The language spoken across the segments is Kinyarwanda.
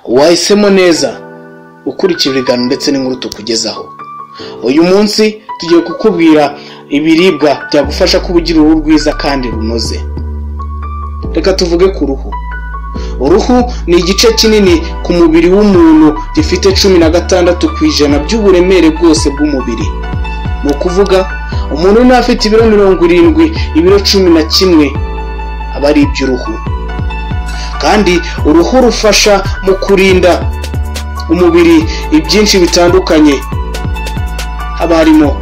Wahisemo neza ukurikira ibiganiro ndetse n'inkuru tukugezaho. Uyu munsi tugiye kukubwira ibiribwa byagufasha kuba ugira uruhu rwiza kandi runoze. Reka tuvuge ku ruhu. Uruhu ni igice kinini ku mubiri w'umuntu gifite 16% by'uburemere bwose bw'umubiri. Ni ukuvuga umuntu niba afite ibiro 70, ibiro 11 aba ari iby'uruhu. Kandi uruhu rufasha mu kurinda umubiri ibyinshi bitandukanye, haba harimo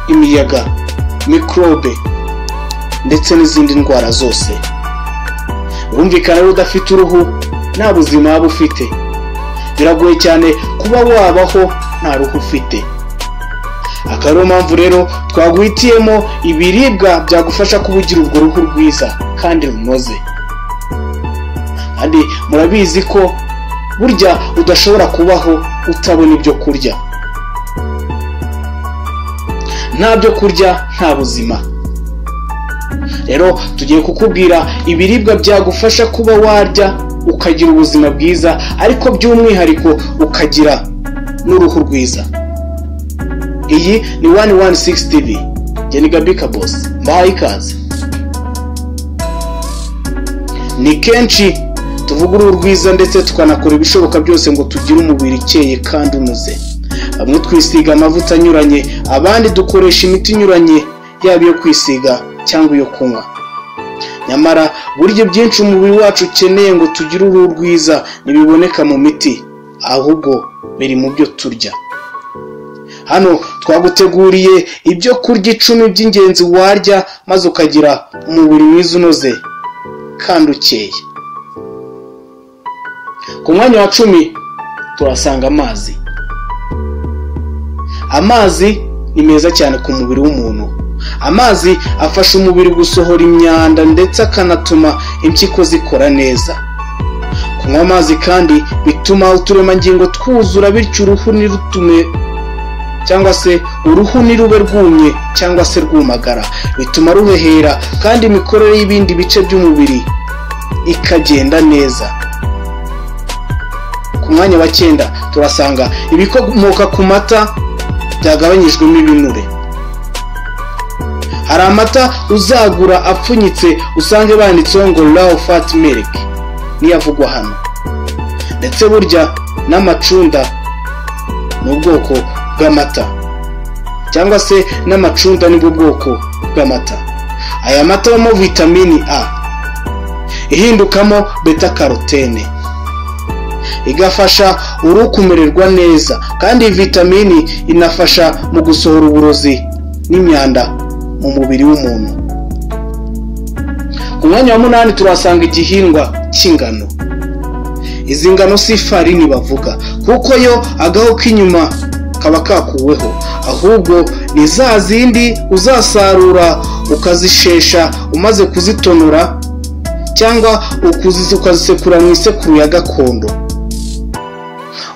imiyaga, mikorobe ndetse n'izindi ndwara zose. Wumvikana rero udafite uruhu nta buzima waba ufite. Biragoye cyane kuba wabaho nta ruhu ufite. Akaba ariyo mpamvu rero twaguhitiyemo ibiribwa byagufasha kuba ugira urwo ruhu rwiza kandi runoze. Kandi murabizi ko burya udashobora kubaho utabona ibyo kurya. Nta byo kurya nta buzima. Rero tugiye kukubwira ibiribwa byagufasha kuba warya ukagira ubuzima bwiza, ariko by'umwihariko ukagira n'uruhu rwiza. Iyi ni 116 TV. Njye ni Gabi Kaboss, mbahaye ikaze. Ni kenshi tuvuga uruhu rwiza ndetse tukanakora ibishoboka byose ngo tugire umubiri ukeye kandi unoze. Bamwe twisiga amavuta anyuranye, abandi dukoresha imiti inyuranye, yaba iyo kwisiga cyangwa iyo kunywa. Nyamara burya byinshi umubiri wacu ukeneye ngo tugire uruhu rwiza ntibiboneka mu miti, ahubwo biri mu byo turya. Hano twaguteguriye ibyo kurya 10 by'ingenzi warya maze ukagira umubiri mwiza unoze kandi ukeye. Ku mwanya wa 10 turasanga amazi. Amazi ni meza cyane ku mubiri w'umuntu. Amazi afasha umubiri gusohora imyanda ndetse akanatuma impyiko zikora neza. Kunywa amazi kandi bituma uturemangingo twuzura, bityo uruhu ntirutume cyangwa se uruhu ntirube rwumye cyangwa se rwumagara, bituma ruhehera kandi imikorere y'ibindi bice by'umubiri ikagenda neza. Ku mwanya wa 9 turasanga ibikomoka ku mata byagabanyijwemo ibinure. Hari amata uzagura apfunyitse usange banditseho ngo low fat milk, niyo avugwa hano. Ndetse burya n'amacunda ni ubwoko bw'amata, cyangwa se n'amacunda ni bwo bwoko bw'amata. Aya mata abamo vitamini A ihindukamo beta carotene, igafasha uruhu kumererwa neza, kandi iyi vitamini inafasha mu gusohora uburozi n'imyanda mu mubiri w'umuntu. Ku mwanya wa 8 turasanga igihingwa cy'ingano. Izi ngano si ifarini bavuga, kuko yo agaho k'inyuma kaba kakuweho, ahubwo ni za zindi uzasarura ukazishesha umaze kuzitonora cyangwa ukazisekura mu isekuru ya gakondo.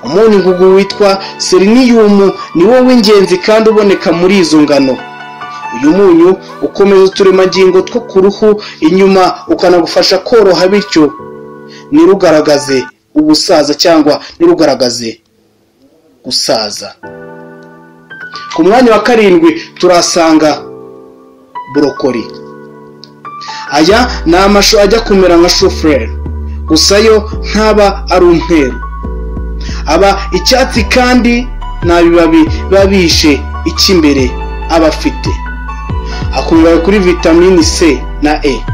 Umunyu witwa seleniyumu ni wo w'ingenzi kandi uboneka muri izo ngano. Uyu munyu ukomeza uturemangingo two ku ruhu inyuma, ukanagufasha koroha, bityo ntirugaragaze ubusaza cyangwa ntirugaragaze gusaza. Ku mwanya wa 7 turasanga borokori. Aya ni amashu ajya kumera nka shufurere, gusa yo ntaba ari umweru, aba icyatsi kandi nta bibabi biba bihishe icy'imbere aba afite. Akungahaye kuri vitamini C na E,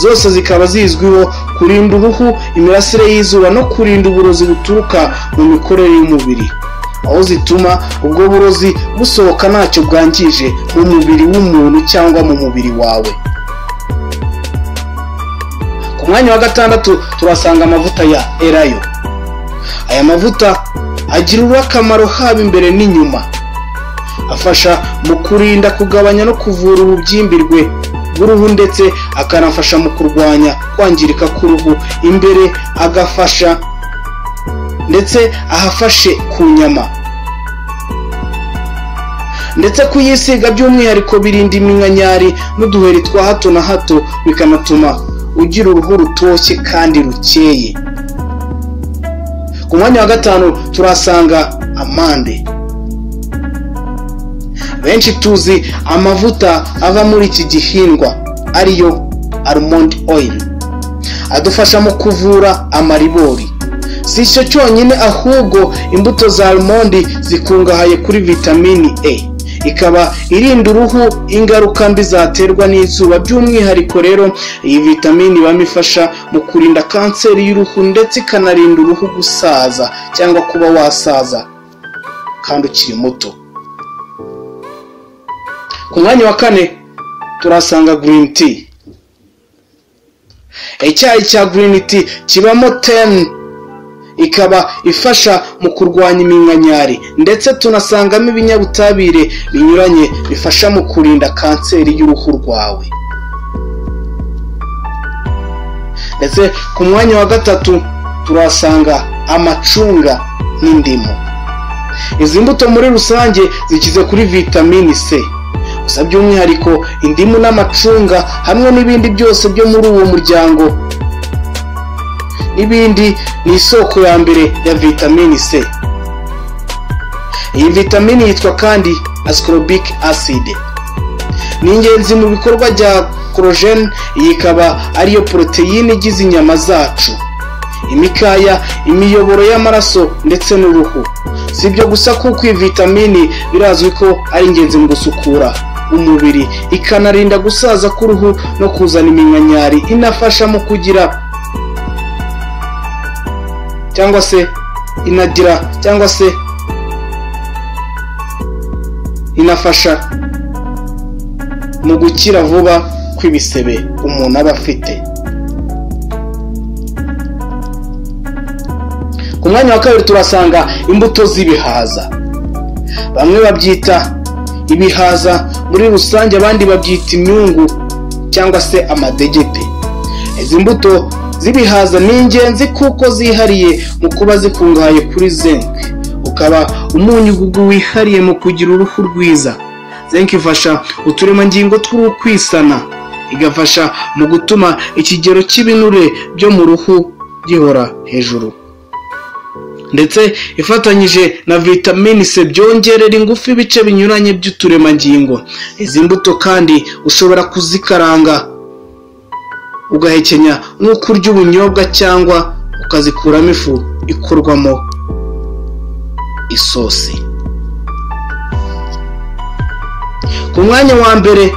zose zikaba zizwiho kurinda uruhu imirasire y'izuba no kurinda uburozi buturuka mu mikorere y'umubiri, aho zituma ubwo burozi busohoka ntacyo bwangije mu mubiri w'umuntu cyangwa mu mubiri wawe. Ku mwanya wa 6 turasanga amavuta ya elayo. Aya mavuta agira uruhu akamaro haba imbere n'inyuma. Afasha mu kurinda, kugabanya no kuvura ububyimbirwe bw'uruhu, ndetse akanafasha mu kurwanya kwangirika k'uruhu imbere, agafasha ndetse ahafashe ku nyama. Ndetse kuyisiga by'umwihariko birinda iminkanyari n'uduheri twa hato na hato, bikanatuma ugira uruhu rutoshye kandi rukeye. Ku mwanya wa gatanu turasanga amande. Benshi tuzi amavuta ava muri iki gihingwa, ariyo almond oil, adufasha mu kuvura amaribori. Si icyo cyonyine, ahubwo imbuto za almond zikungahaye kuri vitamini E, ikaba irinda uruhu ingaruka mbi zaterwa n'izuba. By'umwihariko rero, iyi vitamini ibamo ifasha mu kurinda kanseri y'uruhu, ndetse ikanarinda uruhu gusaza cyangwa kuba wasaza kandi ukiri muto. Ku mwanya wa kane turasanga green tea. Icyayi cya green tea kibamo theine, ikaba ifasha mu kurwanya iminkanyari, ndetse tunasangamo ibinyabutabire binyuranye bifasha mu kurinda kanseri y'uruhu rwawe. Ndetse ku mwanya wa gatatu turasanga amacunga n'indimu. Izi mbuto muri rusange zikize kuri vitamini C. Gusa by'umwihariko indimu n'amacunga hamwe n'ibindi byose byo muri uwo muryango n'ibindi ni isoko ya mbere ya vitamini C. Iyi vitamini yitwa kandi ascorbic acid, ni ingenzi mu bikorwa bya collagen. Iyi ikaba ariyo poroteyine igize inyama zacu, imikaya, imiyoboro y'amaraso ndetse n'uruhu. Si ibyo gusa, kuko iyi vitamini birazwi ko ari ingenzi mu gusukura umubiri, ikanarinda gusaza k'uruhu no kuzana iminkanyari. Inafasha mu kugira cyangwa se inagira cyangwa se inafasha mu gukira vuba kw'ibisebe umuntu aba afite. Ku mwanya wa kabiri turasanga imbuto z'ibihaza. Bamwe babyita ibihaza muri rusange, abandi babyita imyungu cyangwa se amadegede. Izi mbuto z'ibihaza ni ingenzi kuko zihariye mu kuba zikungahaye kuri zinc, ukaba umunyugugu wihariye mu kugira uruhu rwiza. Zinc ifasha uturemangingo tw'uruhu kwisana, igafasha mu gutuma ikigero cy'ibinure byo mu ruhu gihora hejuru, ndetse ifatanyije na vitamini C byongerera ingufu ibice binyuranye by'uturemangingo. Izi mbuto kandi ushobora kuzikaranga ugahekenya nk'uko urya ubunyobwa, cyangwa ukazikuramo ifu ikorwamo isosi. Ku mwanya wa mbere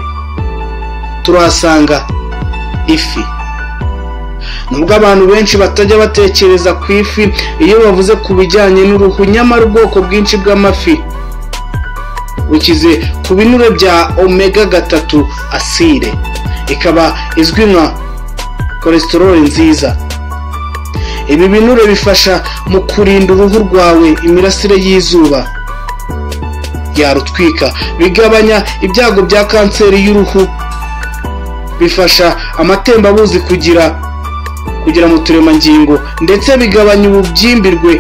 turahasanga ifi. Nubwo abantu benshi batajya batekereza ku ifi iyo bavuze ku bijyanye n'uruhu, nyamara ubwoko bwinshi bw'amafi bukize ku binure bya omega 3 acide, ikaba izwi nka cholesterol nziza. Ibi binure bifasha mu kurinda uruhu rwawe imirasire y'izuba yarutwika, bigabanya ibyago bya kanseri y'uruhu, bifasha amatembabuzi kugira mu turemangingo, ndetse bigabanya ububyimbirwe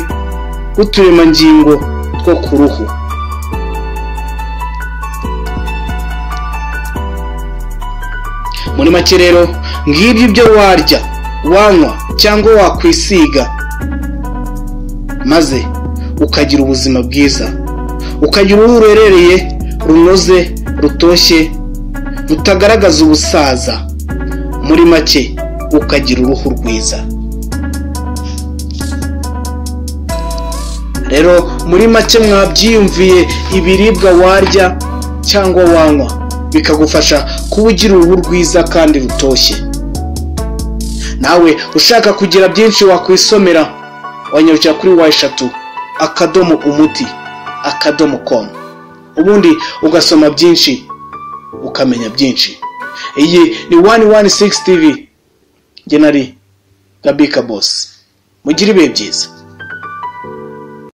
bw'uturemangingo two ku ruhu. Muri make rero, ngibyo ibyo warya, wanywa cyangwa wakwisiga, maze ukagira ubuzima bwiza, ukagira uruhu rwerereye, runoze, rutoshye, rutagaragaza ubusaza. Muri make, ukagira uruhu rwiza. Rero muri make mwabyiyumviye, ibiribwa warya cyangwa wanywa bikagufasha kuba ugira uruhu rwiza kandi rutoshye. Nawe ushaka kugira byinshi wakwisomera, wanyarukira kuri w3.umuti.com, ubundi ugasoma byinshi, ukamenya byinshi. Iyi ni 116 TV, njye nari Gabika Boss. Mugire ibihe byiza.